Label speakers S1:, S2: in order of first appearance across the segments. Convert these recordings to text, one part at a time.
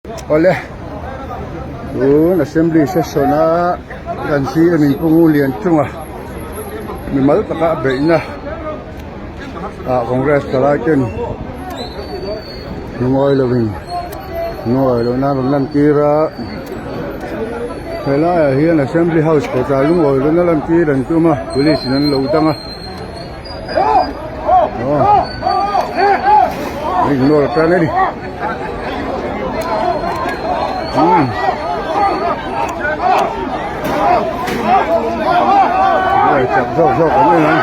S1: Awle, tun assembly session a kan CM in Pu Ngunlianchunga mimal taka a beihna ah Congress thalai ten lungawi lovin lungawi lohna an rawn lantir a, helaiah hian assembly house kawtah lungawi lohna lantir an tum a, police in an lo dang a. Ignore tan a ni. Chak zawk zawk an en ang.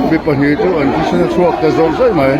S1: Mi pahnih chu an thisen a chhuak ta zawih zawih mai.